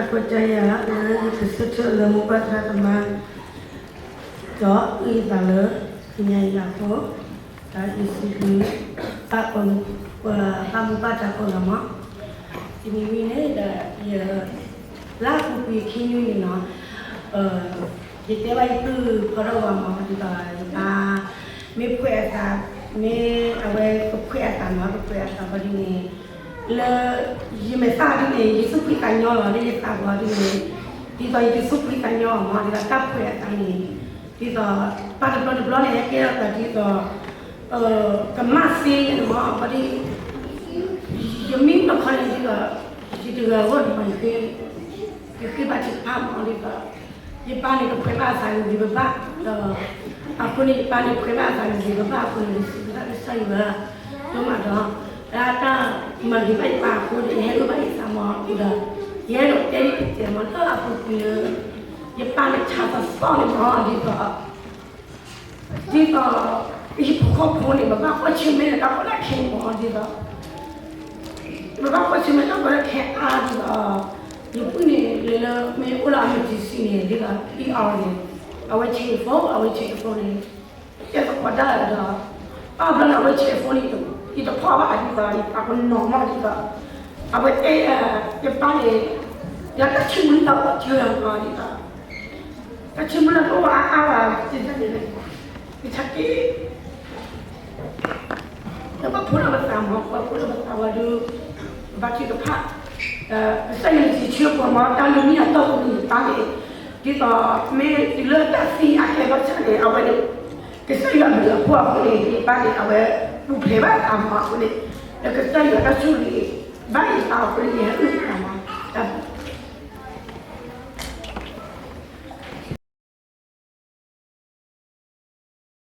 တၢ်ခွဲးတၢ်ယာ်လၢယကဆၢထၢၣ်လၢမိၢ်ပၢ်သရၣ်သမါ ဒီးအုၣ်ယသးလၢ ကညးယၤဖိ တၢ်အံၤစံးဘျုး ပၢ်မိၢ်ပၢ်တၢ်ကိးဂၤမး, တနံၤဝံၤန့ၣ်ဒီး ယ လၢအပူၤကွံာ်ခံနွံန့ၣ်နီၤ, ယတဲဘၣ်ယပုၢ်ဖီထီၣ်ဝၤမး ဒ်သိးယပၢ် မ့ၢ်ဖှဲးအသး မ့ၢ်အဝဲကဖှဲးအသးမး ကဖှဲးအသးဘၣ်ဒ်န့ၣ် လၢ ယမဲာ်သၣ်ဒ်န့ၣ် ယသူၣ်ဖှံသးညီလီၤလၢယသးပူၤဒ်န့ၣ်, ဒ်သိးယကသူၣ်ဖှံသးညီမး ဒ်သိးတၢ်ဖှဲးအသးန့ၣ်, ဒ်သိး ပၢ်တဘျီတဘျီန့ၣ် ဟဲကဲထီၣ်သးဒ်သိး ကမၣ်စ့ယဲၢ်န့ၣ်မး ဘၣ်ဒ် ယမ့ၢ်တခီန့ၣ်ဒ်သိး ယတဂၤအဂီၢ်န့ၣ်မး ယဃ့ဘါထုကဖၣ်မးဒ်သိး ယပၢ်န့ၣ်ကဖှဲးဘၣ်အသးဂ့ၤဂ့ၤဘၣ်ဘၣ် ဒီး အဃိန့ၣ် ယပၢ်န့ၣ်ဖှဲးဘၣ်အသးဂ့ၤဂ့ၤဘၣ်ဘၣ်အဃိန့ၣ် ယစံးဘျုးကစၢ်ယွၤ ဒိၣ်မးဒီး လၢတၢ်မၤဂ့ၤဘၣ်ယပၢ်အဃိန့ၣ် ယဟဲလိၣ်ဘၣ်ယသးမးအဃိဒီး ယဟဲလိၣ်တဲဒ်တဲတဲမး လၢအပူၤကွံာ်လၢ ယပၢ်န့ၣ်ဆါသီသီန့ၣ်မး ဒ်သိး ဒ်သိး ယဟံၣ်ဖိဃီဖိန့ၣ် ပဘၣ်ကွၢ်ဆၢၣ်မဲာ်တၢ်ကီတၢ်ခဲမး ဒ်သိး ပဘၣ်ကွၢ်ဆၢၣ်မဲာ်တၢ်ကီတၢ်ခဲအါဒ်သိး ယပုၢ်န့ၣ် လဲၤလၢမ့ၢ်အိၣ်လၢ emergency န့ၣ် ဒ်သိး ER န့ၣ် အဝဲဆဲးဖိ အဝဲဆဲးဖိန့ၣ် တဲသကိးတၢ်ဒီး ဘၣ်ဘျီန့ၣ် အဝဲဆဲးဖိန့ၣ် ယတဖီၣ်ဘၣ်ဒ်သိး ယသးကနီၤမးဒ်သိး အဝဲတဲ ယပၢ်န့ၣ် ယတၢ်ဆံးမုၢ်လၢ်တအိၣ်စှၤမးဒ်သိး တၢ်ဆံးမုၢ်လၢ်တအိၣ်အါအါဘၣ် ဒ်သိးန့ၣ် ယဆါက့ ပဘၣ်ဖှူလၢပသးမး ပဘၣ်ဖှူလၢပသးဝဲဒၣ် ပဘါထုကဖၣ် ကစၢ်ယွၤစံးဆၢပှၤမး တၢ်လုၢ်မံအတီၢ်ပူၤန့ၣ် ယပၢ်န့ၣ် ဒ်သိးမ့ၢ်တုၤလၢတၢ်သံအကဲထီၣ်ဆၣ်န့ၣ် အဝဲန့ၣ် ကစၢ်ယွၤအဘျုးအဖှိၣ်အဃိန့ၣ် ယပၢ်န့ၣ် အဝဲပူၤဖျဲးဘၣ်သးမးအဃိန့ၣ် လၢကစၢ်ယွၤတၢ်ဆိၣ်ဂ့ၤ ဘၣ်ယသးအဃိန့ၣ် ယဟဲအုၣ်